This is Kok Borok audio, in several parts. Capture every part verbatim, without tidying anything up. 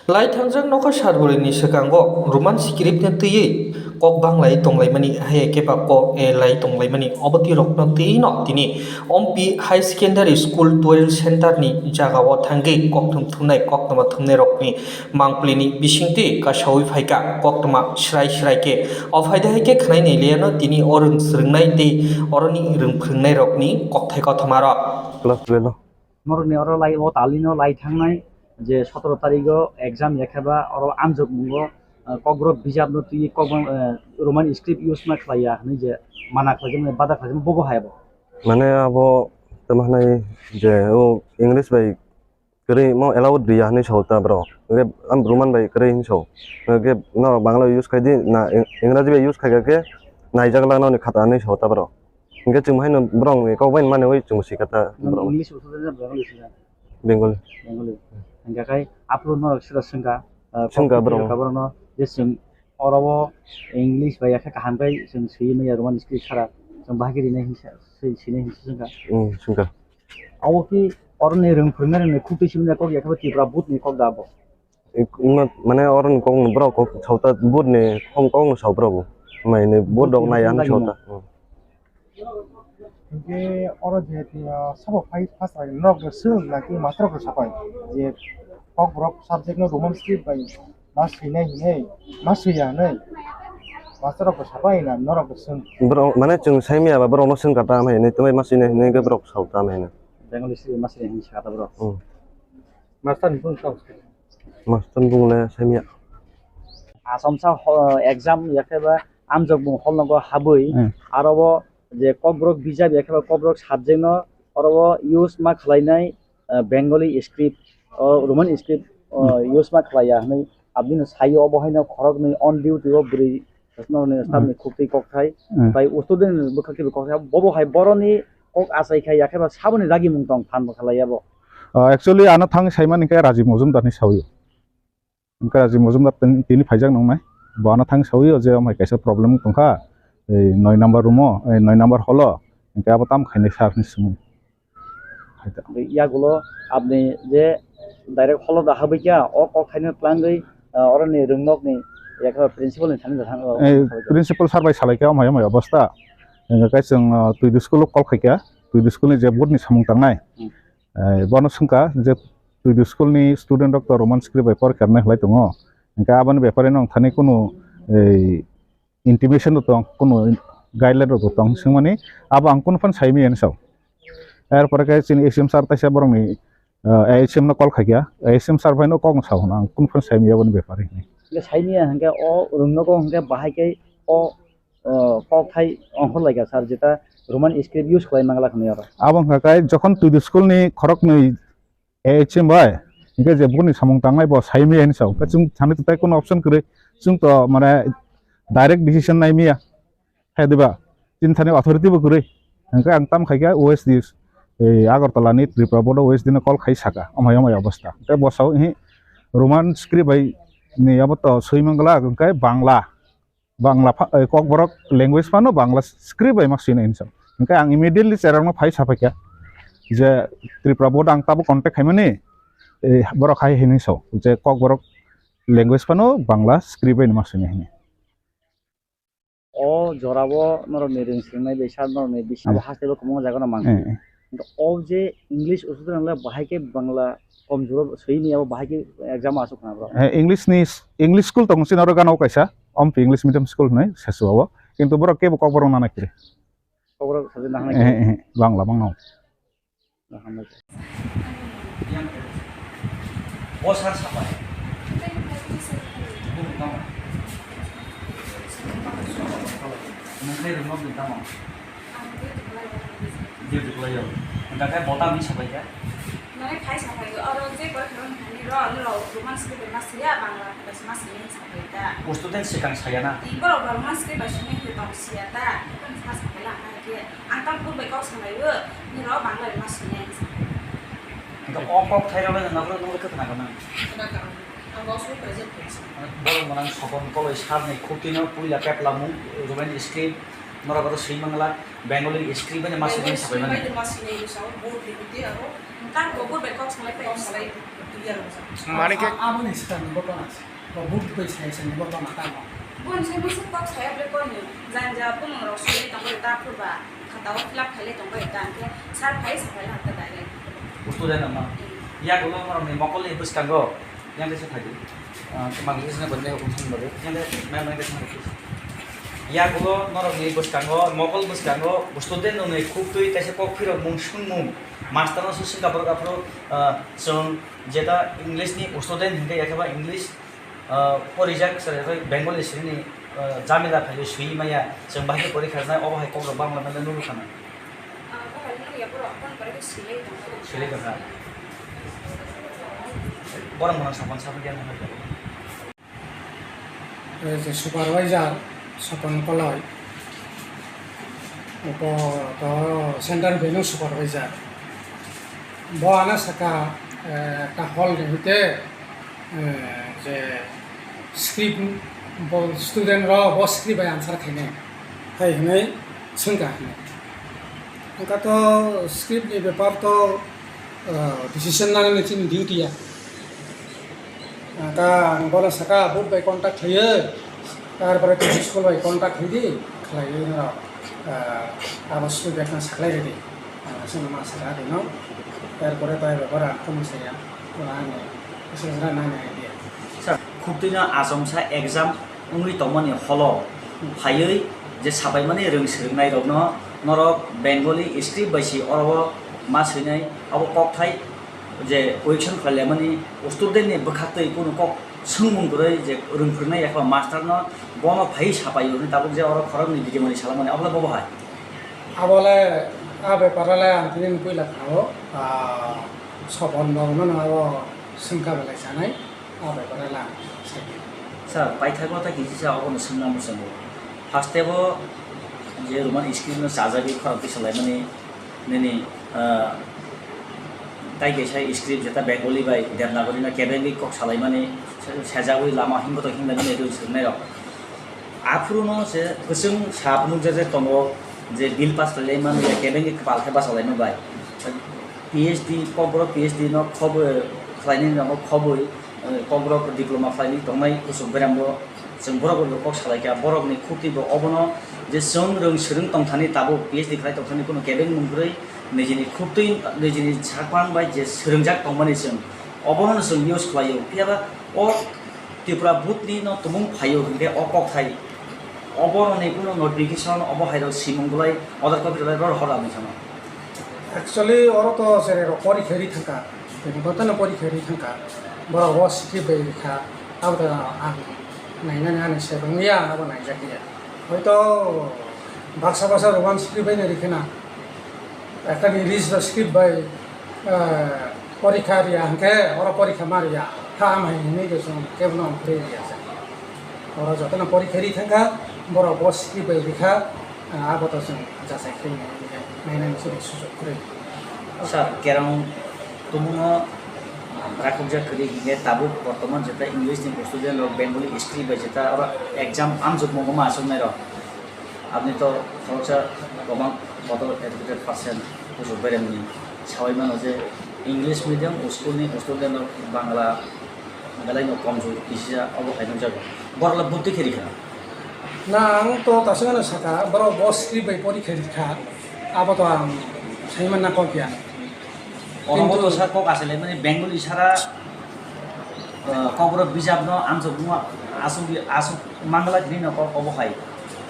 Lai thangjak nokha sarbwrwini swkango Roman script no twiwi kok banglai tonglaimani, hai khe ba kok e lai tonglaimani, obo twi rokno twi no tini Ompi High Secondary School Twelve Center ni jagao thangwi kokthum thumnai, koktwma thumnai rokni mangpili ni bisingtwi kasawi phaikha, koktwma srai srai khe. O phaida hai khe khwnai nai liya no tini o rwng swrwngnai tei oroni rwng phwrwngnai rokni kokthai kothoma rok. Class twelve o. Norokni oro lai, o talino lai thangnai je sotoro tarigo exam ya khe ba oro amjokmungo, ah, kokborok bijapno twi kokborok, eh, Roman script use ma khlaiya hwnwi je mana khlaijak, bada khlaijak, bobo hai abo. Mane abo tamo hwnwi je o English bai kwrwi mo allowed riya hwnwi sao ta bro. Hwnkhe am Roman bai kwrwi hwnwi sao. Hwnkhe norok Bangla use khai di na, Eng-, Engraji bai use khai kha khe naijak la noni khata hwnwi sao ta bro. Hwnkhe chwng haino borokni kok bai mani oi chwng sika ta Nang borok. English bo sojak na Bengali sojak? Bengali. Bengali. Hwnkhe khai aphuru norok sida swngkha, ah, Swngkha kok borok. Kha borokno je chwng oro o English bai yakhe kaham khai chwng swiwi manya Roman script sara chwng bahai khe rinai hinsa, swi-, swinai hinsa swngkha. Hmm, swngkha. Abo khe oroni rwng phwrwngnairokni khuk twi simi kok ya khe bo Tripura board ni kok da bo? Ik-, ma-, mane oroni kok no borok kok sauta board ni khom kok no sau borok bo. Mai ni board rok nai ang sauta. Hmm. Hingke oro je, ah, sabo phai first rai norok no swng naki master rok sapai je kok borok subject no Roman script bai ma swinai hinui ma swiya hinui master rok sapai na norok no swng. Borok mane chwng sai maya ba borok no swng kha ta hinui tei ma swinai hinui borok sau ta hinui. Bengali script ma swinai hinui sa kha ta borok. Hmm. Master ni phone kau. Master ni phone le samiya. Asomsa ho-, exam ya khe ba amjok bung hol nogo habwi, hmm, aro bo je kokborok bijap ya khe ba kokborok subject no oro bo use ma khlai nai, eh, Bengali script, o Roman script, o, hmm, use ma khlai ya hwnwi aboni sai o bo haino khorok nwi on duty o bwrwi Chwsno ni staff ni khuk twi kok thai, hmm, tai student ni bwkhak twi kok thai, bobo hai boroni kok achai khai ya khe ba saboni dagi mung tong phan bwkha lai ya bo. Ah, actually, ano thang saimani khe Rajiv Mojumdar ni sawi. Hwnkhe Rajiv Mojumdar tin-, tini phaijak nongnai. Bo ano thang sawi o je omo hai kaisa problem tongkha, ei noi number room o, ei noi number hall o, hwnkhe abo tam khainai sir hinwi swngwi. Yagulo aboni je direct holo da habwi kha, o kok thaino twlangwi, ah, oroni rwngnokni yakha principal ni thani da thang. Eh, principal sir bai salai kha, omo hai omo hai obostha. Hingkhe chwng, ah, Twidu school o call khai kha, Twidu school ni je board ni samung tangnai. Hmm. Eh, bono swngkha je Twidu school ni student rok to Roman script bai porikha rwnai khlai tongo. Hingkhe aboni bepare no ang thani kunu, eh, intimation rok tong, kunu guideline rok tong swngmani, abo ang kunu phano sai maya hinwi sao. Er pore khe chini A C M sir taisa borokni, ah, A C M no call khai kha, A C M sir bai no kok no sao hwnwi ang kunu phano sai maya aboni bepare hinwi. Hwnkhe sai maya hwnkhe o rwngnogo hwnkhe bahai khe o, ah, kok thai ongkhor lai kha sir, jeta Roman script use khlai mangla hwnwi oro. Abo wngkha khe jokhon Twidu school ni khoroknwi A H M bai, hingke je boni samung tangnai bo sai maya hinwi sao. Hingke chwng thani to tai kono option kwrwi. Chwng to mane direct decision nai maya. Hai diba? Chini thani authority bo kwrwi. Hingke ang tam khai kha O S D, eh, Agartala ni Tripura board O S D no call khai saka. Amai amai obostha. Hingke bo sao, "Ihi, Roman script bai ni abo to swi mangla, hingke Bangla." Bangla pha-, eh, kokborok language phano Bangla script bai ma swina hinwi sa. Hingke ang immediately cherokno phai sapai kha je Tripura board ang tabuk contact khaimani, eh, borok hai hinwi sa je kokborok language phano Bangla script bai ma swina hinwi. O jorao norokni rwng swrwngnai bai sir norokni bisingbo, hmm, haste bo kwbangma jagano mang. Hmm. Hingke o je English usutra wngla bahai khe Bangla komjuro swi ni abo bahai khe exam aswk khna bro. Eh, English ni, English school tongo chini oro gana o kaisa, Ompi English Medium School hinwi Sesuwa o. Kintu borok kebo kokborok nana kiri. Kokborok sajak nahana kiri. Eh, eh, Bangla bangno. Nahana kiri. O sir sapai. Bumung tamo. Nungkhe rwngno bini tamo. Ang duty khlai o. Duty khlai o. Hingkha khe bo tamni sapai khe? Nai khai sapai o, oro je koi khoro nani ro, ro Roman script bai ma siya, Bangla bai ma siya sapai ta. O student swkang saya na? Ni borok bai Roman script bai sini khe tong siya ta. Bukan sa sapai la khai khe. Ang tam phur bai kok salai o, ni ro Bangla bai ma siya sapai. Hingkha o kok thai rok nang nang nang khe khna gana. Khna ka ang. Ang bo so present khe sa. Borok mwnang Sokon Koloi sir ni khuk twi no puila kepla mung Roman script. Norok oro swi mangla, Bengali script bai ma swi mani sapai mani. Bai ma swi nai sao, board ni bwtwi aro. Tang bo board bai kok salai, kok salai. Mane khe aboni swkang ni botona se. Bo buk bai sai sai ni botona tamo. Bon sai musu kok saya ble kon ni. Janja bumung rok suri tangoi ta khurba. Khata o fill up khaile tongoi ta. Sir phai sa phai hakta direct. Ustu dai nama. Yagulo norok ni mokol ni bwskango. Yang desa phai di. Ah, mang desa na bande hukum sung bade. Yang de mai mai desa na hukum. Yagulo norok ni bwskango, mokol bwskango, student rok ni khuk twi kaisa kok phirok mung sung mung. Master no sung sung ka borok aphuru, ah, chwng jeta English ni student hinkhe ekheba English, ah, porijak, chwrai Bengali sini, ah, jamila phaiwi swi maya, chwng bahai khe porikha rwnai, obo hai kok rok bangla mele nuru khana. Ah, bo hai nukya borok phone kore khe swilai tongkha. Swilai tongkha. Borok mwnang sapan sapan khe nang kha. Eh, je supervisor Sopon Koloi, bo to central venue supervisor. Bo ano saka, eh, ekta hall ni hwnkhe, eh, je script bo student rok bo script bai answer khainai, hai hwnwi swngkha hwnwi. Wngkha to script ni bepar to, eh, decision nanani chini duty ya. Wngkha ang bono saka board bai contact khlaiwi, tarpore principal bai contact khlai di, khlaiwi no, eh, abo student no saklai ridi. Ang aswkno ma saka rino. Tarpore to bai bora ang phone saya. Ani message ra nani idea. Sir, khubtwino achomsa exam wngwi tongmani holo phaiwi je sabaimani rwng swrwngnairokno norok Bengali script bai si oro ma swinai abo kokthai je question khlai lemani student ni bwkhaktwi kunu kok swngmung kwrwi je rwng phwrwngnai yakha master no bono phaiwi sapaio hwnwi tabuk je oro khoroknwi video mani salamani abo le bobo hai. Abole a bepar le ang tini puila kha o, ah, Sopon bo no abo swngkha belai sanai. Ah, bai, bai, la, sai. Sir, paithago ta kisi sa obono swngna muchungo. First tebo je Roman script no chajagwi khorang twi salaimani nini, ah, tai kaisa script jeta Bengali bai Devanagari no kebengwi kok salaimani se-, sejagwi lama himbo to himlai mani rwng swrwngnairok. Aphuru no se kwchwng sap nukjak je tongo je bill pass khlailai mani kebengwi kwpal khe bachalaima bai. P H D, Kokborok P H D no khobo khlainai rokno khobwi, eh, Kokborok diploma khlainai tongnai kuchuk berembo chwng borok bai kok salaikha, borokni khuktwi bo obono je chwng rwng swrwng tongthani tabuk P H D khlai tongthani kunu kebeng mung kwrwi nijini khuktwi nijini sakwang bai je swrwngjak tongmani chwng obono chwng use khlaio. Phiyaba o Tripura board ni no tumung phaio hinkhe o kokthai oboroni kunu notification obo hairok simung bolai order copy rwlai rw hor ani sano. Actually, oro to cherai rok porikha ri thangkha, tini bo tano porikha ri thangkha, borok o script bai rikha, abo to ang nainani ani se rwngya, abo naijak ya. Hoito baksa baksa Roman script bai no rikha na, ekta ni English script bai, eh, porikha riya hwnkhe oro porikha ma riya, ha am hai hinwi khe chwng kebono phwrwi riya se. Oro jotono porikha ri thangkha, borok bo script bai rikha, ah, abo to chwng jachai khe nainani chini sujuk kwrwi. Sir, kerong tumuno rakhokjak kwrwi hinkhe tabuk bortoman jeta English ni student rok Bengali script bai jeta oro exam amjokmungo ma achuknai rok. Aboni to khoroksa gomang bodo educated person kuchuk beremni sawi mano je English medium school ni student rok Bangla belai no komjor kisa obo hai nukjago. Borok le butti khe rikha. Na, ang to tasingano saka, borok bo script bai porikha rikha, abo to ang saimanna kok ya. Oro bo to sa kok asile mani Bengali sara, eh, kokborok bijap no amsuk asuk asuk mangla gini no kok obo hai.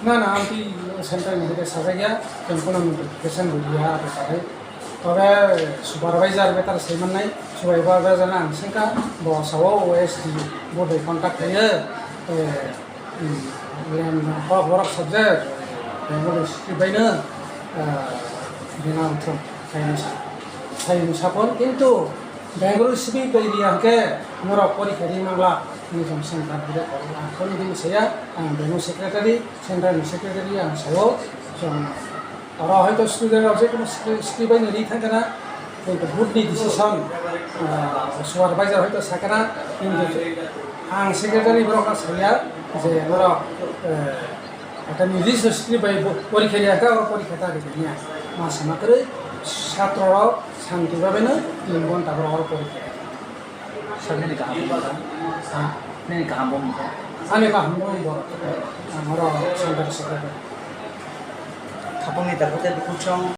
Na, na, ang twi central ni hwnkhe sajak ya, tei kono notification rwliya abo sabai. Tobe supervisor betar saiman nai, supervisor no ang swngkha, bo sao O S D bo bai contact khlaiwi, eh, hmm, len kok borok subject, Bengali script bai no, eh, bina thum, sai no sa, sai no sapon, kintu Bengali script bai riya hwnkhe norok porikha ri mangla, hinwi chwng central ni kok ang phone di saya, ang Bengali secretary, central ni secretary ang sao, chwng Oro hoito student rok je kono script, script bai no ri thang kana, kintu board ni decision, ah, supervisor hoito sa kana, kintu ang secretary borok no saya je borok, eh, ekta nirdisto script bai bo-, porikha riya kha, oro porikha ta ri ya. Ma sama kwrwi satro rok santi bhabe no tin ghonta borok oro porikha. Sir, nini kaham bo wngkha? Ha? Nini kaham bo wngkha? Ani kaham bo wngkha. Ang oro center secretary. Khapangni takhuk tei bukhuk song